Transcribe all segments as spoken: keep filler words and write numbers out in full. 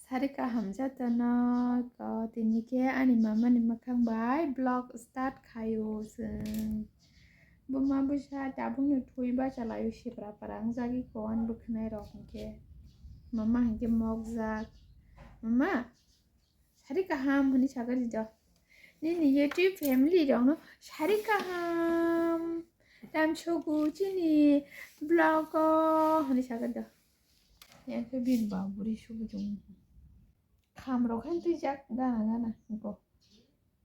Sari kaham jatano ko tini khe ani mama ni mwkhang bai vlog start khaio chwng. Buma bwsa tabukno thwi bachalaio sipra para wngjagwi ko ani bwkhwnai rok hinkhe. Mama hinkhe mokjak. Mama, sari kaham hwnwi sagari do. Nini YouTube family rokno sari kaham. Tamsogo chini vlog o hwnwi sagari do. Yang khe bini ba bwrwi sugu chwng. Kham rok khe twijak gana gana go.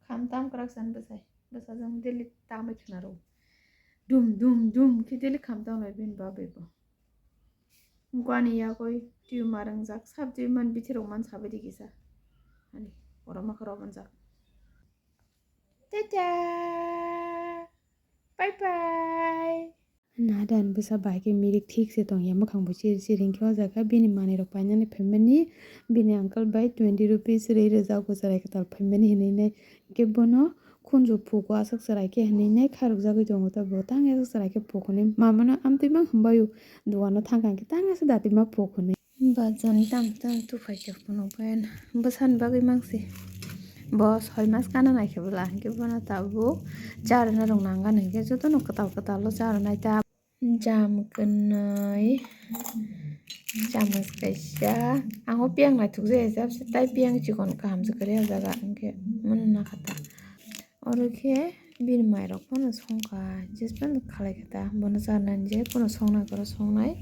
Kham tam kwrak san bwsai. Bwsajwk daily tamwi khna rw. Dum dum dum khe daily kham tam lai bini ba bebo. Go ani yagwi tumor wngjak sab twi man bithi rok man sabai di kisa. Ani oro ma khoro manjak. Tata. Bye bye. Nadan bwsa bai khe mirik thik se tong ya, mwkhang bo chiri chiri hinkhe o jaga bini manwi rok painani phaimani, bini uncle bai twenty rupees rwi rwjak bo chwrai kwtal phaimani hinwi nai. Hinkhe bono khunju phuko aswk chwrai khe hinwi nai khairok jagwi tongo, ta bo tang aswk chwrai khe phuko ni mamano amtwi mang hambai o, dogano thang kha hinkhe tang aswk dati ma phuko ni. Bajani tang tang tuphai khe phunuk bai bwsani bagwi mangsi. Bo soi mas kana nai khe bwla hinkhe bono tabuk charwna rok nang gana hinkhe jotono kwtal kwtal o charwnai ta. Jam kwnwi, chamus kaisa. Ang o piyang naithok jaya jabse tai piyang chikon kaham se kwrwi o jaga hinkhe mano nakha ta. Oro khe bini mairok phano songkha, jesphano khalai kha ta, bono charnani je phano songnai, oro songnai.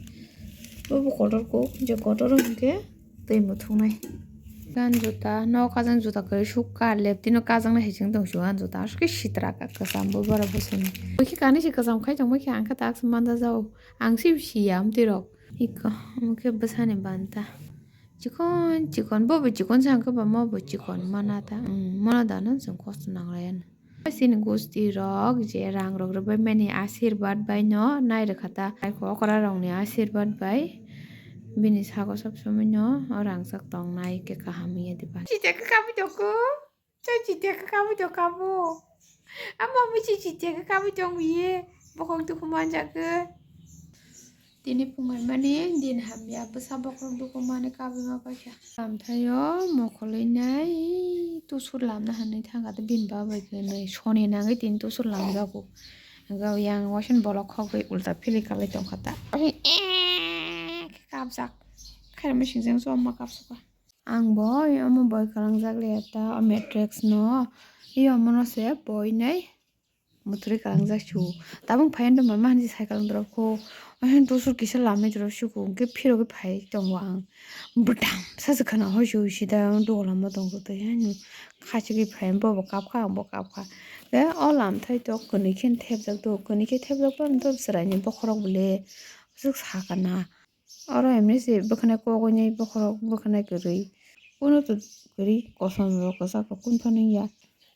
Bobo kotor kuk, je kotor o hinkhe twi muthungnai. Gan juta, no kajang juta kwrwi sukha, leptino kajang nai hai chwng tong sio, gan juta, aswk khe sitra ka kwcham bo bara bwswkni. Bwkhe kanwi se kwcham khai tongma khe ang khe tak se manda jao, ang se siya amtwi rok. Iko, omo khe bwsani banta. Chikon chikon, bo bo chikon sa hwnkhe ba mo bo chikon mana ta. Mono dano chwng kosto nanglai ano. Chini gusti rok je rang rok rwbai mani asirwad bai no nai rwkha ta. Ai okra rok ni asirwad bai bini sago sob somoi no o rang chak tong nai khe kaham wngya diba. Chita khe kabi toko. Chai chita khe kabi to kabo. Ama mui chi chita khe kabi tong ye. Bokhok dukhu manjak khe. Tini phungai mani din hamya bwsa bokhorok dukhu mani kabima paikha. Lamthaio mokolwi nai tusur lamna hinwi thangkha tei bini babai khe nai soni nangwi tini tusur lamjago. Hwnkhe yang waisani bolok khogwi ulta philwi kalai tongkha ta. Waisani eeeek khe kapjak. Khairokma singjak choma kapsukha. Ang bo omo boi kalangjak liya ta o matrix no. Omo no se boi nai. Mwtwrwi kalangjak su. Tabuk phai ando mama hinwi sai kalang drop kho. Ohen tusur kisa lamwi drop su kho. Hwnkhe phirogwi phai tongo ang. Bwtam sa se khana hoi su sida ang doga lama tongo tei haino khachigwi phai bobo kapkha ang bo kapkha. Tei o lamthai tok kwnwi khe thepjak do. Kwnwi khe thepjak do chwraini bokhorok bole. Aswk sakana. Oro himni se bwkhwnai kogwi nai bokhorok bwkhwnai kwrwi. Kuno to kwrwi kosom rok kwchak rok kunu phano wngya.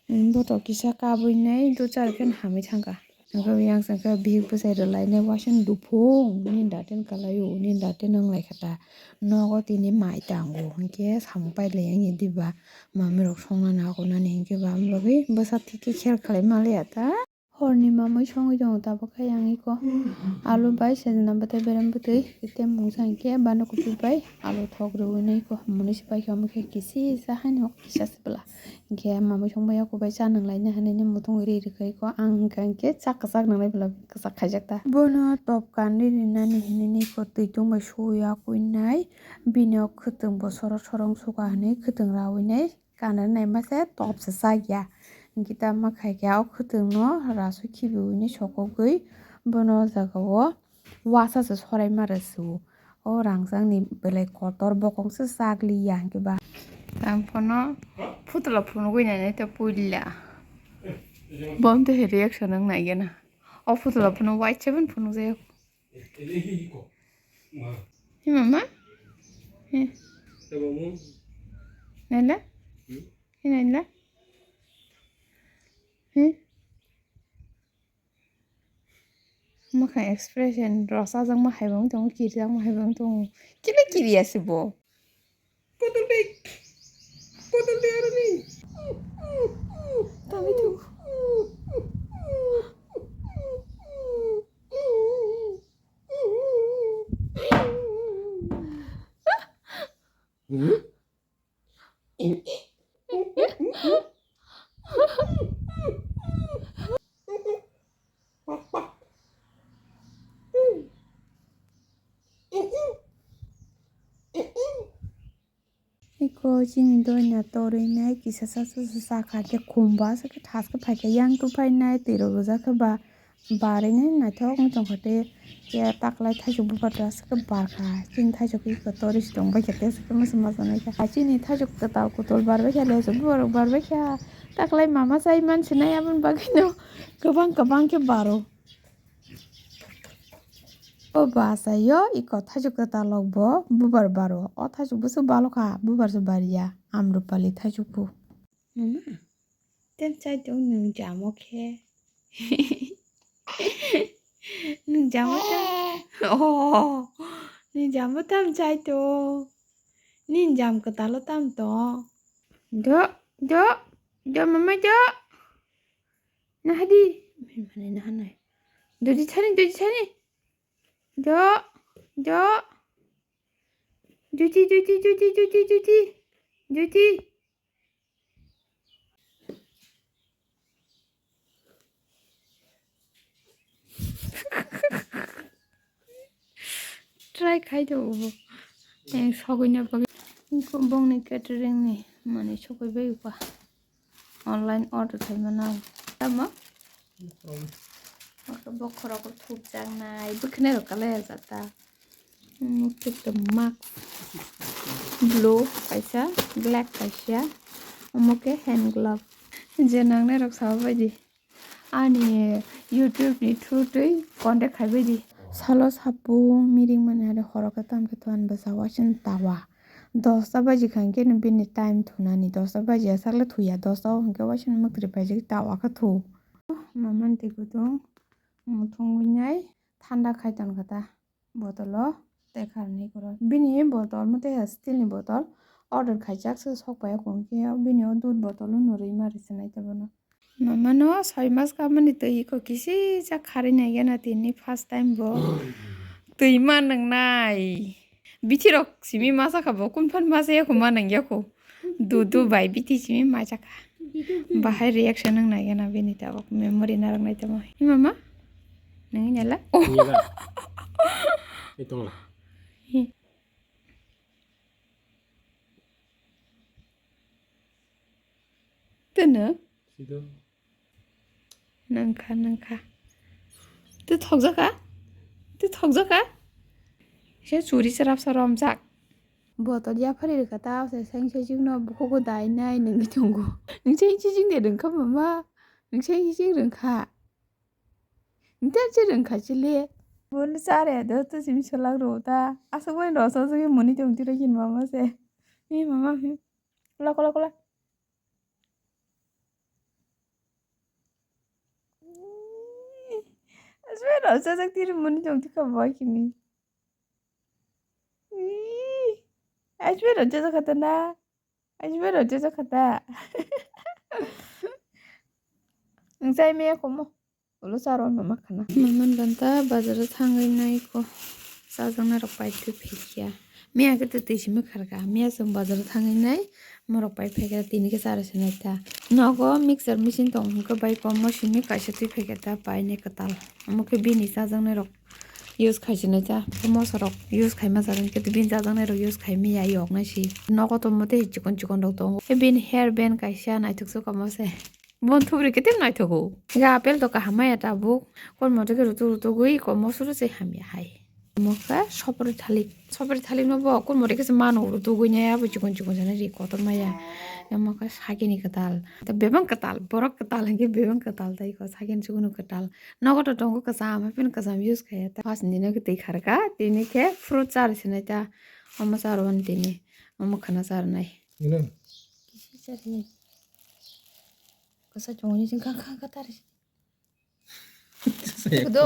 Botok kisa kabwi nai do char khe hamwi thangkha. Hwnkhe yang sangkhe bihik bwsai rwlainai waisano duphung nini daten kalaio nini daten wnglaikha ta. Nogo tini mai tango hinkhe samung pailaiya wngya diba mamirok songnani agonani hinkhe ba amorogwi bwsa thik khe khel khlai manliya ta. Horni mamwi songwi tongo tabuk khe yang iko alu bai sejna bwtwi berem bwtwi tei mungsa hinkhe bano kuchuk bai alu thok rwui nai iko hwnwi se paikha omo khe kisi sa haino kisa se bwla hinkhe mamwi songbai yakubai cha nang laina hinwi mutungwi ri rwkha iko ang hwnkha hinkhe cha kwchak nangnai bwla kwchak khaijak ta bono top kanwi rinani hinwi iko twi tongbai sui yakwui nai bini o khwtwng bo soro soro wngsuka hinwi khwtwng raui nai. Kana naima se top se chak ya. Hinkhe tamo khai khe o khwtwng no rasu khibiui ni sokogwi bono o jaga o wasa se sorai ma rw su. O rangchak ni belai kotor bokong se chak li ya hinkhe ba. Tamo phano phutula phunugwi nai nai ta puila. Bo wng twi hai reaction wng nai gana. O phutula phano white se phano phunuk jaya. Hi mama? Hi. Naila? Hi naila? Hi. Mwkhang expression rwchajak ma hai bo wng tongo, kirjak ma hai bo wng tongo. Kile kiriya se bo? Kotor tei, kotor tei aroni. Tangwi tongo. Eko chini doina torwi nai kisa sa sa sa sa kha khe khum ba sa khe thas khe phai khe yang tu phai nai twi rok rwjak khe ba barwi nai naithok wng tong kha tei taklai thaichuk buphar ta sa khe bar kha chini thaichuk eko torwi si tong bai kha tei sa khe masa masa nai kha chini thaichuk kwtal kwtal bar bai kha lesu buphar rok bar bai kha taklai mama chai man sinai aboni bagwi no kwbang kwbang khe baro. O basaio iko thaichuk kwtalok bo bubar baro. O thaichuk bwswk balokha, bubar se bariya. Amrupali thaichuk bu. Mama, tem chai tong nwng jamo khe. Nwng jamo tam. Oh, nwng jamo tam chai tong. Nin jam kwtalo tam tong. Do, do, do mama do. Nahadi. Mane nahanai. Dodi thani, dodi thani. Do, do. Dodi, dodi, dodi, dodi, dodi. Dodi. Try khai do ubo. Teng sogwino bagwi. Bongni catering ni mani sogwi bai upa. Online order khaimano. Tamo? Bokhorok thupjaknai bwkhwnai rok kalai jata. Mukti to mask blue kaisa, black kaisa, omo khe hand glove. Je nangnai rok sabaidi ani YouTube ni through twi contact khaibaidi. Salo sabu miring mani hari horo khe tam khe to ani bwsa waising tawa. Dosta baji kha hwnkhe no bini time thunani, dosta baji asakle thuya, dosta o hwnkhe waising mwkhwtwrwi paijak tawa khe thu. Mamani twi kutung thwngwi nai thanda khai ton kha ta. Botolo tei kharni koro. Bini botol mate steel ni botol order khaijak se sok pai kong khe bini o dud botol no rwi ma rwchwnai ta bono. Mama no soi mas kamani twi iko kisi jak kharwi nai gana tini first time bo twi ma nang nai. Bithi rok simi masa kha bo kun phan masa ya ko ma nang ya ko. Dudu bai bithi simi masa kha. Bahai reaction wng nai gana bini tabok memory narwk nai tamo. Hi mama? Nangni nela? Nila. Itongla. Hi. Tene? Sido. Nangkha, nangkha. Twi thokjakha? Twi thokjakha? Se churi se rapsa romjak. Botol yaphari rwkha ta, se seng se chikno bukhugo dainai nungwi tongo. Nungse ichi jing de rwngkha mama. Nungse ichi jing rwngkha. Nte che rwngkha chile. Boni chare do to simi solak ro ta. Aswk boni rosa jagwi muni tong tiro kin mama se. Mi mama hi. Kola, kola, kola. Aswk boni rosa jak tiro muni tong tiro bai kini. Ih, aswk boni rosa jak kha ta na. Aswk boni rosa jak kha ta. Ang chai me komo. Ulo charo no ma khana. Maman banta bazar o thangwi nai ko. Chajaknai rok pai twi phai kha. Miya khe twi twi simi kharkha. Miya chwng bazar o thangwi nai morok pai phai kha tini khe chara se nai ta. Nogo mixer machine tong hwnkhe bai kom mo simi kaisa twi phai kha ta pai nai kwtal. Omo khe bini chajaknai rok use khai se nai ta. Moso rok use khai ma jak hwnkhe bini chajaknai rok use khai miya yok nai si. Nogo to mote chikon chikon rok tongo. Bini hair band kaisa naithok se kamo se. Bon thubri khe tei naithogo. Ga apple to kaham maya tabuk. Kormo twi khe rutuk rutuk gwi kormo suru se hamya hai. Omo khe sopri thalik. Sopri thalik no bo kormo twi khe se mano rutuk gwi nai abo chikon chikon jana ri kotor maya. Omo khe sakini kwtal. Ta bebang kwtal, borok kwtal hwnkhe bebang kwtal tai ko sakini chikon kwtal. Nogo to tongo kwcham, hapheno kwcham use khaiya ta. First ni no khe twi kharkha, tini khe fruit chari sinai ta. Omo charo tini. Omo khana charnai. Kisi charnai. Kasa chongni sing kha kha kha tar. Kudo.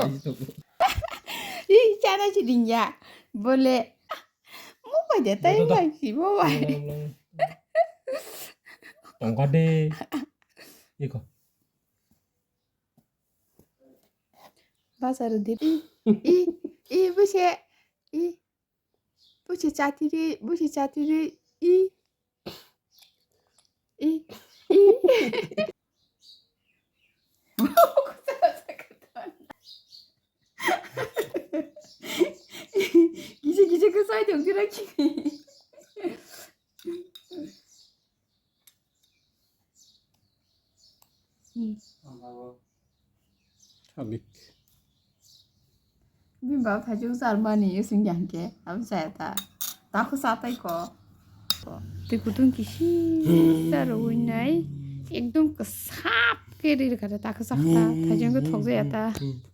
Ih, chana si dinya. Bole. Mo bai de tai lang si mo bai. Tongka de. Iko. Bazar di. I, i, i, buse. I. Busi chatiri, busi chatiri, i. Thalik. Bini baba thaichuk charmani using yang khe, abo chaya ta. Takhu chatai ko. Twi kutung kisi cha rwui nai. Ekdom kwsap khe ri rwkha ta, takhu chakha ta. Thaichuk khe thokjaya ta.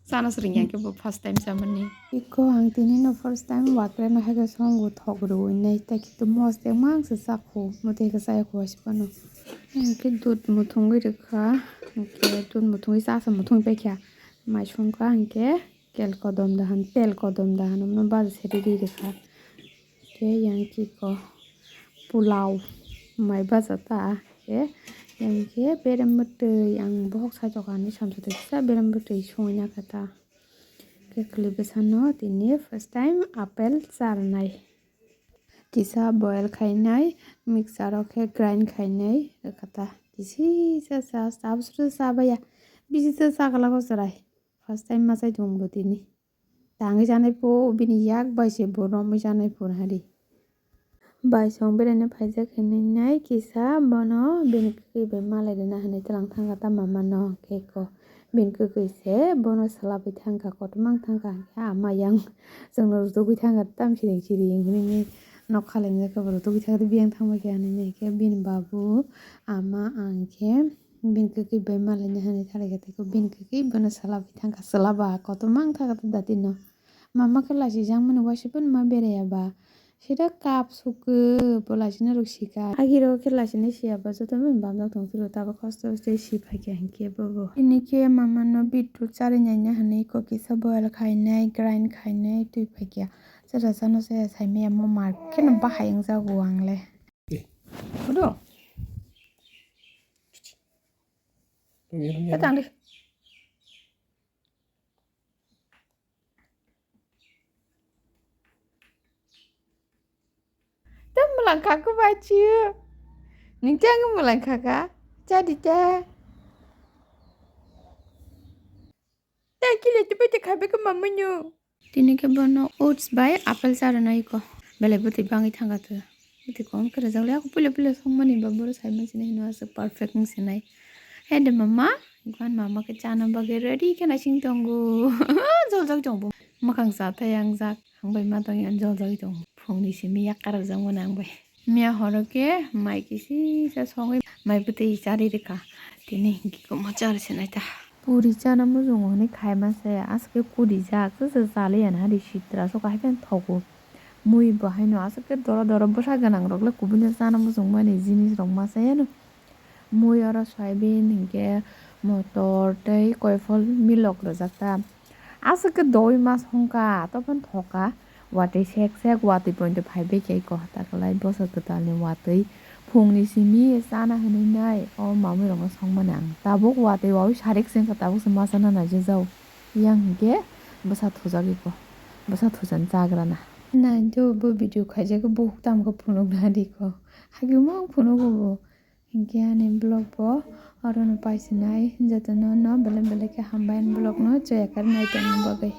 Chana swrwng yang khe bo first time chamani. Iko ang tini no first time wakre no hai khe songo thok rwui nai. Ta khitu mostek mang se chakhu. Motwi khe chaya khu waisa phano. Hingke dud muthungwi rwkha, hingke dud muthungwi chasa muthungwi paikha. Mai songkha hingke kel kodom dahan, tel kodom dahan, omono baja seri ri rwkha. Hingke yang kiko pulao mai baja ta, hingke yang khe berem bwtwi ang bohok saitok ani samsok kisa berem bwtwi songwi nakha ta. Hingke kwlwi bwsano tini first time apple charnai. Kisa boil khainai, mixer o khe grind khainai, kata kisi sa sa, abswrwng sa baya, bisi sa sa kalago chwrai. First time ma chai tongo tini. Tangwi chanai po, bini yak bai se bo romwi chanai po hari. Bai song beraina phaijak hinwi nai kisa bono bini kwkwi bai malai rwna hinwi twlang thangkha ta mama no khe ko. Bini kwkwi se bono swlapwi thangkha, kotorma wng thangkha, hingke ama yang chwngno rutugwi thangkha, tam siring siring hinwi nokha laijak khe bo rutugwi thangkha, biyang thangbai khe hinwi khe bini babu ama ang khe bini kwkwi bai malaina hinwi thalaikha, tei bini kwkwi bono swlapwi thangkha, swlaba kotorma wng thangkha datino. Mama khe lachijakmani waisa phano ma beraiya ba. Sida cup sukhe, bo lachina rok sika. Agiro khe lachina siya ba, joto mani bamjak tong philo, tabuk hosto hosto si phaikha hinkhe bobo. Tini khe mama no beetroot chari naina hinwi kok kisa boil khainai, grind khainai twi phaikha. Chwra chano chaya saimaya mo mar kheno bahai wngjago ang le. Odo. Tang di. Tei mwlang kha khe bai chiyo. Nini tei ang mwlang kha kha. Cha di cha. Tei kile tei bai tei kha bai khe mamai no. Tini khe bono oats bai apple cha rwna iko. Belai bwtwi bangwi thangkha twi. Bwtwi kom khe rwjak le ako puila puila songmani ba boro sai mansinai hino aswk perfect wng sinai. He de mama, ekwan mama khe chana bagwi ready khe naising tongo. Joljak tongo. Mwkhang cha thai ang jak. Ang bai ma tongya joljagwi tongo. Phungni simi yak karajak mani ang bai. Miya horo khe mai kisi sa songwi mai bwtwi chari rwkha. Tini hingke komo chari sinai ta. Puri chana muchungo hinwi khaima se aswk khe kudijak se chaliya na hari sitra so kahai phano thogo. Mui bo haino aswk khe doro doro bwsa gwnang rok le kubui no chana muchungmani jinis rok masa yano. Mui oro soyabin hinkhe motor tei koiphol milok rwjak ta. Aswk khe doi mas hongkha, tophon thoka. Watwi sek sek watwi pointo phaibai khe iko. Taklai bwsa kwtalni watwi phungni simi chana hinwi nai o mamui rokno songmani ang. Tabuk watwi wawi sarik se wngkha, tabuk se ma chana naijajao. Yang hinkhe bwsa thujak iko. Bwsa thujani chagrana. Naito bo video khaijak bukhuk tamkhe phunukna riko. Hagimung phunugo bo. Hinkhe ani vlog bo orono paisinai, jotono no belai belai khe hambai ani vlog no chaya khe nai tongna bagwi.